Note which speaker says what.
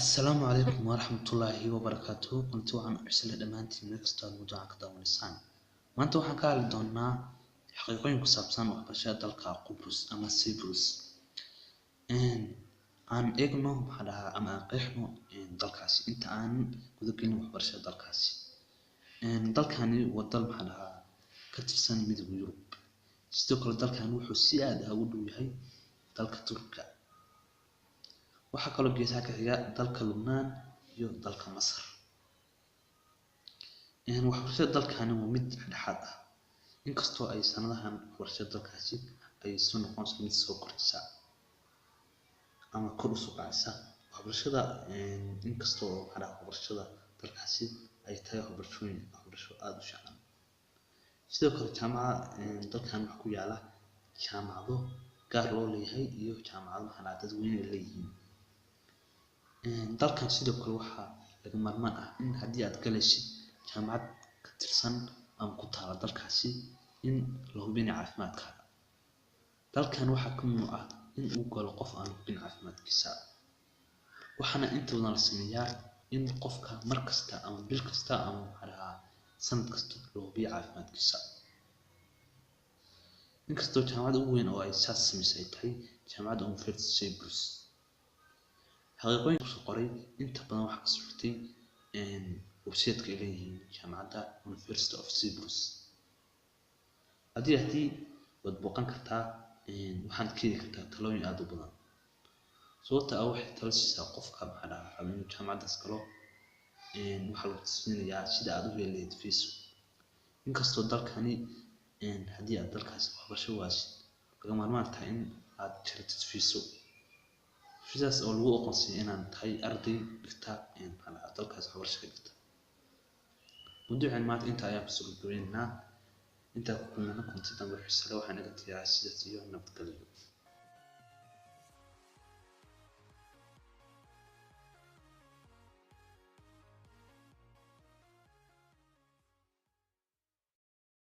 Speaker 1: Assalaamu calaykum waraxmatullaahi wabarakaatuh. Kulanti waxaan u xisle dhammaantiin meel kastoo aad mawduucan ka daawanaysaan. Maanta waxaan ka hadli doonaa xaqiiqooyin ku saabsan waxbarashada dalka Qubrus ama Cyprus. Aan eegno, maxaa dhahaa, ama aan qeexno dalkaasi inta aan guda gelin waxbarashada dalkaasi. Dalkani waa dal, maxaa dhahaa, ka tirsan Midowga Yurub. Sidoo kale dalkani wuxuu si aad ah ugu dhow yahay dalka Turkiga. Waxaa kaloo geesaha ka xiga dalka Lubnaan iyo dalka Masar. Waxbarashada dalkani waa mid dhexdhexaad ah, inkastoo ay sanadahan waxbarashada dalkaasi ay soo noqonayso mid soo kordhisa ama kor u soo kacaysa waxbarashada, inkastoo, maxaa dhahaa, waxbarashada dalkaasi ay tahay waxbarasho aad u fiican. Sidoo kale jaamacada dalkan waxaa ku yaala jaamacado gaar loo leeyahay iyo jaamacado, maxaa dhahaa, dadweyne ay leeyihiin. Dalkan sidoo kale waxaa lagama maarmaan ah in haddii aad galaysid jaamacad ka tirsan ama ku taala dalkaasi in la hubinayo caafimaadkaaga. Dalkan waxaa ka mamnuuc ah in uu galo qof aan la hubin caafimaadkiisa. Waxaana inta badan la sameeyaa in qofka mar kasta ama bil kasta ama, maxaa dhahaa, sanad kasta la hubiyo caafimaadkiisa. Inkastoo jaamacadda ugu weyn oo ay saas sameysay ay tahay jaamacadda University Cyprus. Xaqiiqooyinka kusoo qoray inta badan waxaa ka socotay website-ka ay leeyihiin jaamacadda University of Cyprus. Haddii waad booqan kartaa, waxaad ka heli kartaa talooyin aad u badan. Sababta ah waxay talo siisaa qofka, maxaa dhahaa, raba inuu jaamacaddaas galo. Waxaa lagu tusinayaa sida aad u heli lahayd fiiso. Inkastoo dalkani haddii aad dalkaasi waxbarasho waasid lagama maarmaan tahay in aad jaratid fiiso. Fiisaas oo lagu aqoonsaday inaad tahay arday dhigta, maxaa dhahaa, dalkaas waxbarasho ka dhigta. Mawduucan maanta inta ayaan kusoo gabagabeynaynaa. Intaan ku kulmayno kulanti dambe xiiso leh, waxaan naga tegayaa sidaas iyo nabadgelyo.